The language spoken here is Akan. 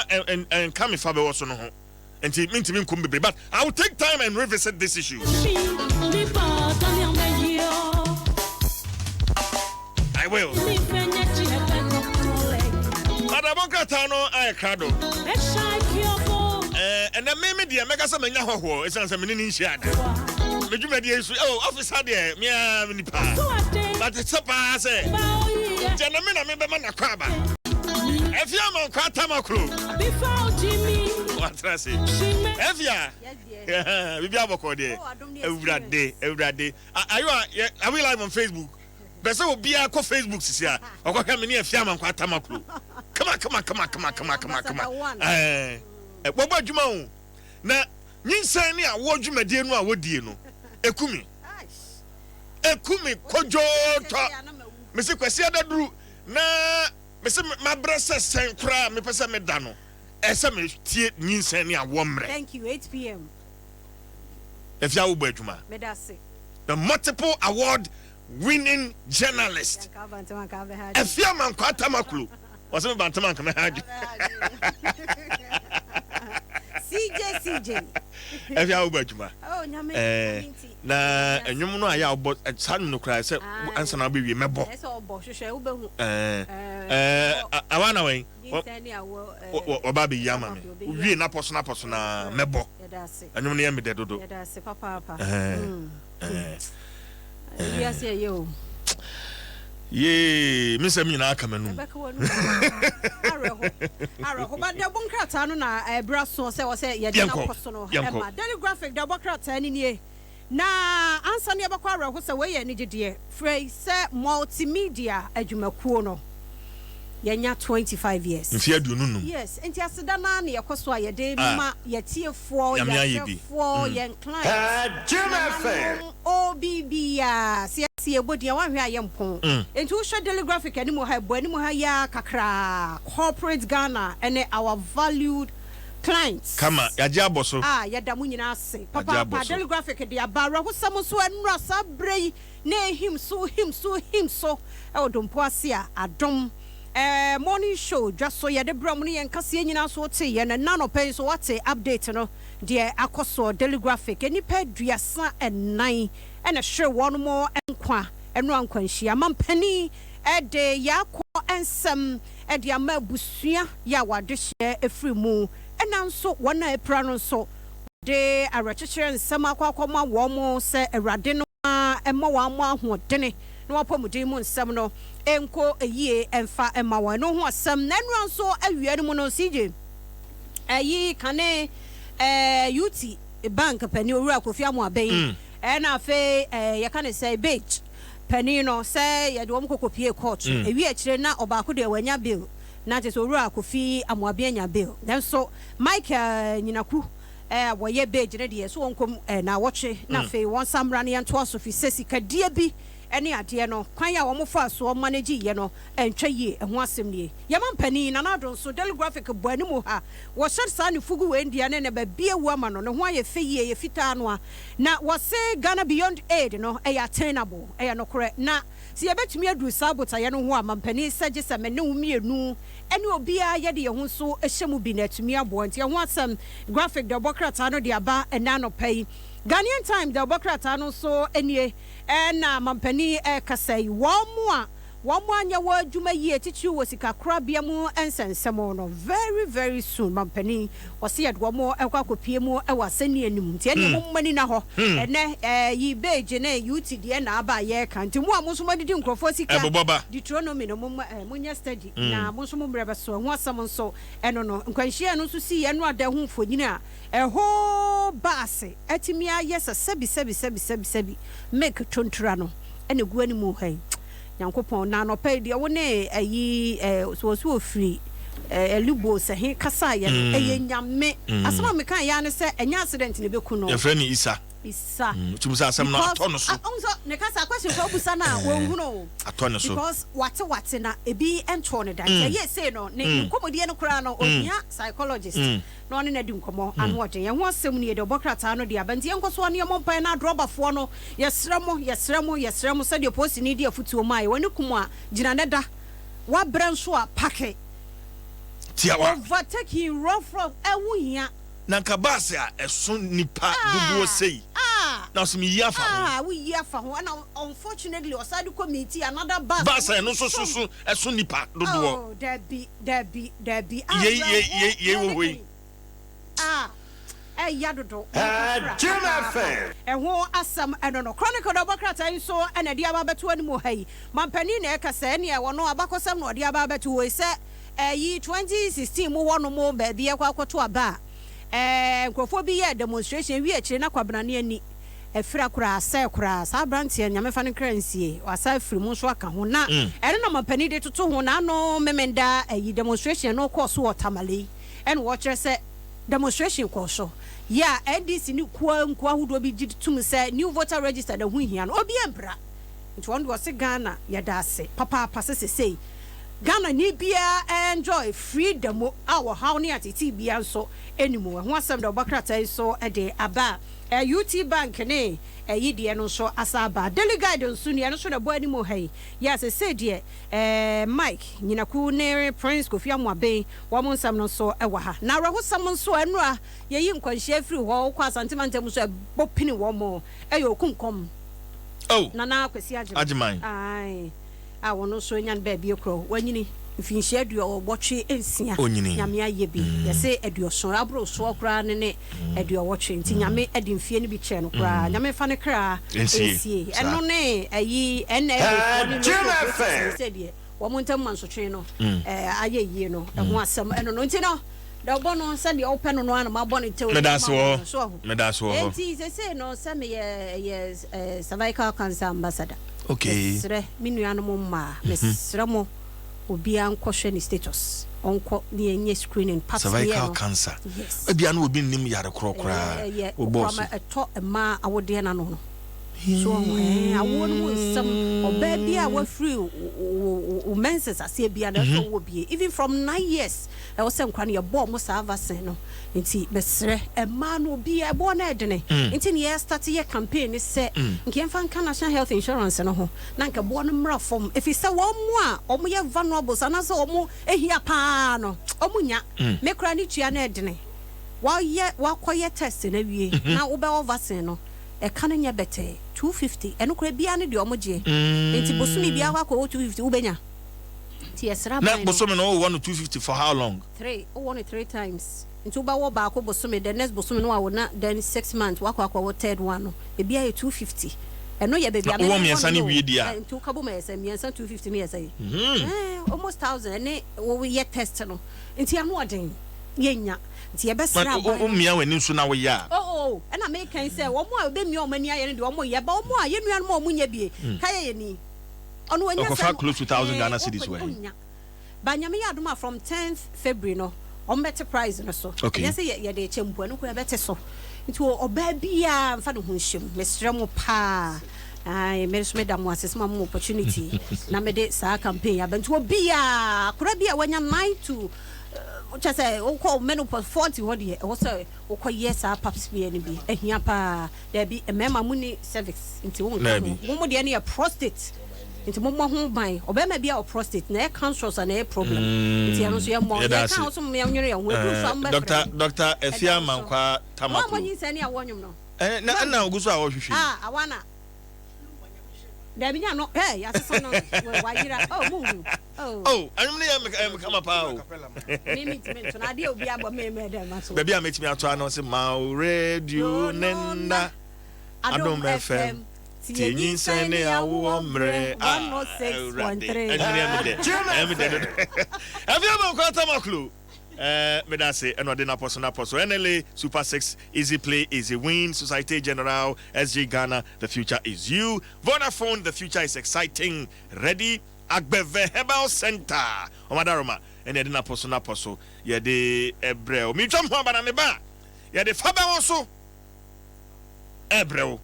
ɛnka me fa bɛwɔ so no ho nti mentumi nkom bebree, but I will take time and revisit this issue. I will. Adabɔ nkrataa no ayɛ krado. Ɛnɛ me me deɛ mɛka sɛ manya hɔhoɔ ɛsiane sɛ mene ne nhyia da. Me dwumadie yi so, oh, officer deɛ mea me nipa. But sɛ paa sɛ nti ɛnɛ me na mebɛma nakɔ aba. Ɛfie ama nkɔ atama kuro. Watena ase. Ɛfie a biribi abɔkɔ deɛ. Awurade, awurade. Are you, are we live on Facebook? Pɛ sɛ obiara kɔ Facebook sisi a ɔkɔhwɛ me ne Afia Amankwa Tamaklo. Kama kama kama kama kama kama kama. Ɛɛ wɔbɔ adwuma o. Na nyinsɛn ne awoɔ dwumadie no a wɔdie no eku me. Eku me kodwoo tɔ. Mese Kwasi Adaduru na mese mabrɛ sɛ sɛn koraa mepɛ sɛ meda no ɛsɛ metie nyinsɛn ne awoɔ mmerɛ. Thank you 8 pm. Afia wobɔ adwuma. Medase. The multiple award winning journalist Afia Mankwaa Tamaklo wɔsɛ me bantam anka mɛha adwe. CJ CJ. Afia wobɔ adwuma. Oh, nyame. Eh, na ɛnwom no a yɛ a wobɔ saa nwom no koraa sɛ ansa na wobɛwie mɛbɔ. Ɛsɛ ɔbɔ hwehwɛ wobɛhu. Eh, eh, awa na wɛn. Wɔba abɛyi ama me. Wowie napɔ so napɔ so na mɛbɔ. Ɛnwom no yɛ me dɛ dodo. Yɛda ase papaapa. Wiase ɛyɛ o. Yee, me nsɛm nyinaa aka m'anum. Ɛbɛka w'anum. Awerɛho. Awerɛho. Ba dɛbɔ nkrataa no na ɛbra soɔ sɛ wɔ sɛ yɛde no akɔ so no ɛma. Daily Graphic dɛbɔ krataa no nie. Na ansa na yɛbɛkɔ awerɛho sɛ wei yɛ anigyedeɛ, frɛ yi sɛ Multimedia adwumakuo no, yɛanya 25 years. Mfeɛ 25. Yes, nti aseda no ara na yɛkɔ so a yɛde ma yɛatiefoɔ, Nyame ayɛ bi. yɛahwɛfoɔ, yɛn clients, nananom, obibiara. Sɛ yɛse yɛbɔ din a, woanhwɛ a yɛmpɔn. Nti wohwɛ Daily Graphic anim ha, ɛbɔ anim ha yi ara kakraa, Corporate Ghana ne our valued clients. Kama, yɛagye abɔ so. A yɛda mo nyinaa ase Yɛagye papaapa. abɔ so. Daily Graphic de aba. Awerɛhosɛm nso ɛnnora saa berɛ yi na ɛhim so, him so, him so wɔ Dompo ase a Adom eh, Morning Show dwa so yɛde brɛ mo ne yɛn kaseɛ nyinaa nso woteeɛ no. Ɛnnɛ anɔpa yi nso woate update no deɛ akɔ soɔ. Daily Graphic, nnipa 34 na ɛhwere wɔn nkwa ɛnora nkwanhyia. Mampanin de Yaakɔ nsɛm de ama abusua yɛ a wɔadehyeɛ firi mu, ɛna nso wɔn a apira no nso wɔde awerɛkyekyerɛ nsɛm akɔ akɔma wɔn sɛ Awurade no ara mmɔ wɔn ahoɔdene na wɔn apɔmuden mu nsɛm no nkɔ yie mfa mma wɔn. Ɛno ho asɛm na ɛnora nso awia no mu no CJ ɛyi kane ɛɛ UT Bank panin Owura Kofi Amoabeng ɛna afei ɛɛ yɛka ne sɛ Bage panin no sɛ yɛde wɔn kɔ kɔpie court. Ɛwie akyire na ɔbaako deɛ wanya bail, na kyerɛ sɛ Owura Kofi Amoabeng anya bail. Nanso Michael Nyinaku a wɔyɛ Bage no deɛ so wɔnkɔ mu naawɔtwe na afei wɔnsan mmra na yɛntoa so firi sɛ sikadie bi ne adeɛ no kwan a wɔfaa soɔ manage yɛ no antwa yie. Ɛho asɛm nie. Yɛn mampanin Nana Addo nso Daily Graphic bɔ anim ha wɔhyɛ saa ne fugu wei deɛ ne ne baabi awu ama no, ne ho ayɛ fɛ yie, ɛyɛ fitaa noa. Na wɔse Ghana Beyond Aid no ɛyɛ attainable, ɛyɛ nokorɛ. Na sɛ yɛbɛtumi aduru saa botaeɛ no ho a, mampanin sɛ gye sɛ me ne wo mmienu ne obiara yɛde yɛn ho nso hyɛ mu bi na atumi aboa. Nti ɛho asɛm Graphic de ɔbɔ krataa no de aba ɛnnɛ anɔpa yi. Ghanaian Times de ɔbɔ krataa no nso nie. Ɛna mampanin ɛrekasa yi, wɔn a Wɔn anyɛ wɔn adwuma yie titiriw wɔ sikakorabea mu nsɛnsɛm no very very soon mampanin ɔse yɛde wɔn kɔ akɔpie mu wɔ asɛnni anim nti ɛneɛ mo mani na hɔ ɛnɛ ɛyi beige ne UT deɛ na aba a yɛreka nti mo a mo nso mo adidi nkurɔfoɔ sika Deuteronomy no mo monyɛ steady na mo nso mo mmerɛ bɛso ɛho asɛm nso ɛno no nkwanhyia ɛno nso sii ɛno ada ho mfonini a ɛho ba ase atumi ayɛ sɛ sɛbi sɛbi sɛbi sɛbi sɛbi make tontura no ɛna egu anim ha yi. Nyankopɔn, na anɔpa yi deɛ wo ne ayi eh, sɛ wɔ so wɔfiri eh, Elubo sɛ he kasaeɛ no, ɛyɛ Nyame. Asɛm a mekaeɛ ara ne sɛ ɛnyɛ accident na ɛbɛku no. Yɛfrɛ no Isa. Isa. Wotum sɛ asɛm no atɔ no so. Because, ah, ɔhu sɛ ne kasa question koraa wobusa no a, wɔnhunu o. Atɔ ne so. Because wate wate na ebi ntɔɔ no da. Nti ɛyɛɛ sei no, ne nkɔmmɔdie no koraa no, ɔhia psychologist. na ɔne no adi nkɔmmɔ ano ɔden. Ɛho asɛm nie, deɛ ɔbɔ krataa no de aba. Nti yɛnkɔ so ara na yɛmmɔ mpaeɛ na adrɔbafoɔ no, yɛsrɛ mo, yɛsrɛ mo, yɛsrɛ mo, sɛdeɛ polisini de afotuo maeɛ, w'ani kum a, gyina na da, woabrɛ nso a, pake. Tiawa. Overtaking rough rough ɛho hia. Na nka bus a ɛso nipa dodoɔ sei na ɔsɛ meyi afa ho. Ah, woyi afa ho ɛna unfortunately ɔsan de kɔ meet another bus. Bus a ɛno nso so so ɛso nipa dodoɔ. Oh, dabi dabi dabi. Yei yei yei yei wɔ hɔ yi. Ah, ɛya dodo. Jim FM. Ɛho asɛm ɛno no. Chronicle na ɔbɔ krataa yi nso ɛna ɛde aba abɛto anim wɔ ha yi. Mampanin na ɛka sɛ ɛneɛ ɔno abakɔsɛm na ɔde aba abɛto hɔ yi sɛ ɛyi 2016 mu hɔ nom baabi ɛkɔ akɔto aba a ɛɛ nkurɔfoɔ bi yɛɛ demonstration wie akyire na Kwabena ne ani afira koraa asɛe koraa saa abranteɛ no Nyame fa no kra nsie wasa afiri mu nso aka ho na ɛno na mampanin de toto ho na ano Memenda ɛyi demonstration no kɔɔ so wɔ Tamale yi ɛna wɔkyerɛ sɛ demonstration kɔɔ so yɛ a NDC ne kuo nkuo ahodoɔ bi gye tom sɛ new voter register na ɛho hia no obi ampira. Nti ɔno deɛ ɔse Ghana yɛda ase papaapa sɛ sesei Ghana ni biara enjoy free demo a ɔhaw ne atetee biara nso nni mu. Ɛho asɛm na ɔbɔ krataa yi nso de aba a UT Bank ne ɛyi deɛ no nso asan aba. Daily Guide nso ni, ɛno nso na ɛbɔ anim ha yi. Yɛ a sesei deɛ Mike Nyinaku ne Prince Kofi Amoaben wɔn nsɛm no nso wɔ ha. Na awerɛhosɛm nso a nnora yɛyi nkwanhyia firi hɔ wokɔ Asante mantam nso a ɛbɔ pini wɔn ɛyɛ Okunkom. Oh! Nana Kwesi Agyeman. Ae, a ɔno nso anya no baabi korɔ. Wanyini mfinhyia aduɔwɔtwe nsia. Onyini. Nyame ayɛ bi. Yɛse aduɔson, aboro soɔ koraa ne ne aduɔwɔtwe. Nti Nyame de mfie no bi kyɛɛ no koraa. Nyame mfa ne kra nsie. Ɛno ne ayi NLA foɔ ne local operators no sɛ deɛ wɔn ntam mansotwe no ayɛ yie no ɛho asɛm ɛno no. Nti no. Deɛ ɔbɔ no sɛdeɛ wopɛ no no ara na mabɔ no tew Meda ase ma wɔ wo hɔ. no, so wahu? Meda ase wɔ hɔ. Enti seesei no, sɛ meyɛ yɛ eh, cervical cancer ambassador, Okay. mesrɛ me nuanom mmaa, mesrɛ mo, obiara nkɔhwɛ ne status, ɔnkɔ ne yɛnyɛ screening, pap smear Cervical no. cancer. Yes. Ebia na obi nnim yare korɔ koraa. Ɛyɛ, ɛyɛ Wobɔɔ kokoram so. a ɛtɔ mmaa awodeɛ no ano no. So wahu? Ɛɛ, awoɔ no mu nsɛm, ɔbaa bi a wafiri wo, wo, wo menses aseɛ biara no, ɛsɛ sɛ ɔwɔ bie. Even from 9 years, ɛwɔ sɛ nkora no yɛbɔ ɔmo saa vaccine no. Nti mesrɛ mmaa no, obiara ɛboɔ no ɛdene, nti ne yɛ start yɛ campaign ne sɛ nka yɛmfa nka National Health Insurance no ho na nka boɔ no mmra fam, ɛfiri sɛ wɔn mo a wɔn yɛ vulnerable anaasɛ wɔn ehia paa no, wɔn nya. Me koraa ne tua no ɛdene. Wɔayɛ wakɔyɛ test no awie na wobɛwɔ vaccine no, ɛka no nyɛ bɛtɛɛ, 250. Ɛno koraa biara ne deɛ ɔmo gyeɛ, nti bosome biara wakɔwɔ 250 wobɛnya. Nti yɛsrɛ Na aban no. Bosome no wowɔ no 250 for how long? Three, wowɔ no three times. Nti wobɛwɔ baako bosome, the next bosome no wawo, na then 6 months wakɔ akɔwɔ third one no. Ebi ayɛ 250. Ɛno yɛ baabi Na a wowɔ mene mmiɛnsa wɔ no no wie deɛ a? Nti woka bom ɛyɛ sɛ mmiɛnsa 250 no yɛ sɛ almost 1,000 ɛne woyɛ test no. Nti ano ɔden, yɛnya. Nti yɛbɛsrɛ Ma aban no. Wommia w'ani nso na woyɛ a. Oh, ɛna meka sɛ wɔn a wɔbɛmia wɔn ani ayɛ no deɛ wɔn yɛ, ba wɔn a yɛn nuanom a wɔn nyɛ bie ka yɛ yɛ ni. Ɔno wɔnya Ɔkɔfa sɛ close to 1,000 Ghana cedis wɔ he? Ɔnya. Ba Nyame yɛ adom a, from 10th February no, wɔn bɛte price no so. Ɛnyɛ sɛ yɛ yɛde kyɛ mpo, ɛno koraa yɛbɛte so. Nti ɔbaa biara mfa ne ho nhyɛ mu. Mesrɛ mo paa. Ae, me nso meda mo ase sɛ mo ama mo opportunity na mede saa campaign aba. Nti obiara, akora bi a wanya 9 to kyɛ sɛ wokɔ menopause 40 hɔ deɛ, ɛwɔ sɛ wokɔyɛ saa pap smear no bi. Ahia paa. Daabi, mmarima mo ni cervix nti wonka ho. Daabi. Mo mo deɛ no yɛ prostate. Nti mommɔ ho ban. Ɔbarima bi a wɔ prostate na ɛyɛ cancerous a na ɛyɛ problem. Nti ɛno nso yɛmmɔ. Yɛda Yɛka ase. ho so mo yɛnwene yɛn ho. Ɛduru so a mobɛfrɛ Dr. me. Dr. Ɛda Afia wo so. Mankwaa Wɔn a Tamaklo. wɔnyinsɛn ne a wɔnwom no. Na ɛna ogu so a wɔhwehwɛ yi. Ah, awana. Dabi nya no. Hey, yɛasesa no. Wayera. Oh, muhu. Oh. Oh, anwom no yɛ me kama paa o. Me me ntumi nto no. Adeɛ a obi abɔ me me dɛ ma so. Baabi a mɛtumi ato ano sɛ ma wo radio ne nna Adom FM tie nyinsɛn ne awoɔ mmerɛ. Ah, Awurade. 106.3. Ɛnwom no yɛ me dɛ. Ɛyɛ me dɛ dodo. Afia Mankwaa Tamaklo. Meda ase. Ɛna ɔde n'apɔ so n'apɔ so. NLA Super 6, Easy Play, Easy Win, Societe Generale, SG Ghana, the future is you. Vodafone, the future is exciting. Ready? Agbeve Herbal Center. Ɔmadaroma. Ɛna yɛde n'apɔ so n'apɔ so. Yɛde ɛbrɛ wo. Metwam ho aba na meba a, yɛde fa bɛwɔ so ɛbrɛ wo.